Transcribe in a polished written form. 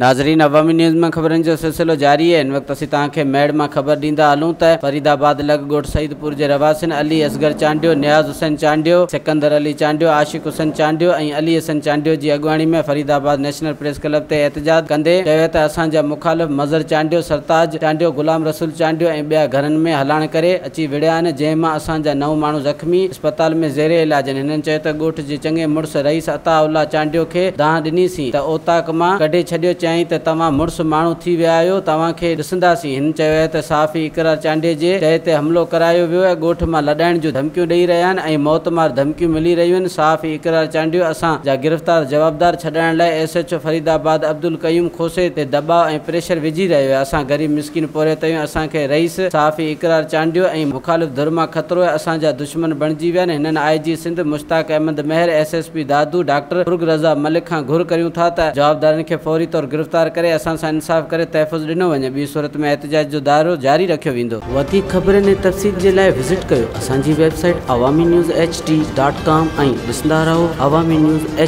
ناظرين عوامي نيوز مان خبرن جو سلسلو جاري آهي. هن وقت اسين توهان کي ميڙ مان خبر ڏيندا هلون ته فريد آباد لڳ ڳوٺ سعيد پور جي رهواسين علي اصغر چانڊيو، نياز حسين چانڊيو، سڪندر علي چانڊيو، عاشق حسين چانڊيو ۽ علي حسين چانڊيو جي اڳواڻي ۾ فريد آباد نيشنل پريس ڪلب تي احتجاج ڪندي چيو ته اسان جا مخالف مظهر چانڊيو، سرتاج چانڊيو، غلام رسول چانڊيو ۽ ٻيا گهرن ۾ هلاڻ ڪري اچي وڙهيا آهن جنهن مان اسان جا نو ماڻهو زخمي اسپتال ۾ زير علاج آهن. هنن چيو ته ڳوٺ جي چڱي مڙس رئيس عطاء الله چانڊيو کي دانهن ڏني سين ته اوطاق مان ڪڍي ڇڏيو چيائين ته توهان مڙس ماڻهو ٿي ويا آهيو توهان کي ڏسنداسين. هن چيو آهي ته صحافي اقرار چانڊيي جي چئي تي حملو ڪرايو ويو ۽ ڳوٺ مان لڏائڻ جون ڌمڪيون ڏئي رهيا آهن ۽ موت مار ڌمڪيون ملي رهيون آهن. صحافي اقرار چانڊيو اسان جا گرفتار جوابدار ڇڏائڻ لاء S H O Faridabad Abdul Qayyum Khoso تي دٻاء ۽ پريشر وجهي رهيو آهي. اسان غريب مسڪين پورهيت آهيون اسان کي رئيس صحافي اقرار چانڊيو ۽ مخالف ڌر مان خطرو آهي اسان جا دشمن بڻجي ويا آهن. هنن I G Sindh Mushtaq Ahmed Mehar, S S P Dadu doctor Farogh Raza Malik کان گهر ڪريون ٿا ته جوابدارن کي فوري طور گرفتار ڪري اسان سان انصاف ڪري تحفظ ڏنو وڃي ٻي صورت ۾ احتجاج جو دائرو جاري رکيو ويندو. وڌيڪ خبرن ۽ تفصيل جي لاء وزٽ ڪيو اسان جي website Awami news H D dot com ۽ ڏسندا رهو عوامي نيوز ايڇ.